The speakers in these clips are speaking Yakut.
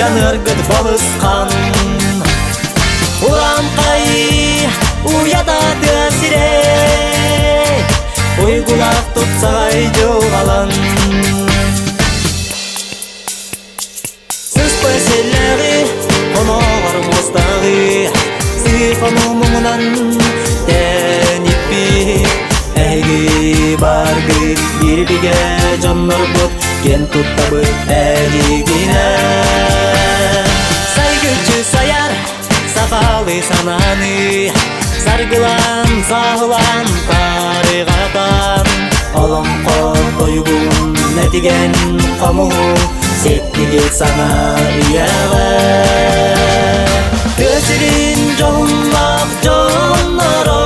дьаныаргыт балысхан. Ураанхай уйата тыа сирэ, уйгулаах тупсаҕай дьылҕалан. Сыспай сэллэҕи, хоноҕор муостааҕы, сыыхану муҥунан тэниппит. Эһиги баргыт биирбигэ дьоннорбут, киэн туттабыт эһигинэн. Сайгыччы сайар сахалыы санааны, саргылаан, сааһылаан, тарыҕатан, олоҥхо тойугун этигэн хомуһу ситтигит саҥа үйэҕэ. Тыа сирин дьоһуннаах дьонноро,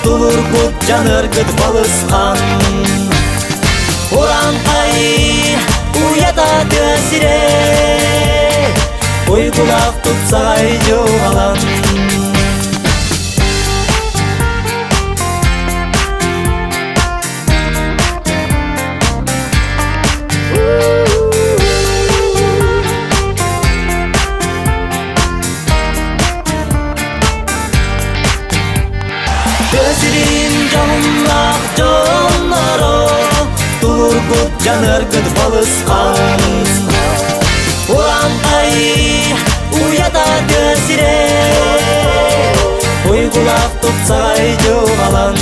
тулурбут дьаныаргыт балысхан. Урааҥхай уйата тыа сирэ, уйгулаах тупсаҕай дьылҕалан. Тыа сирин дьоһуннаах дьонноро, тулургут дьаныаргыт балысхан. Урааҥхай уйата тыа сирэ, уйгулаах тупсаҕай дьылҕалан.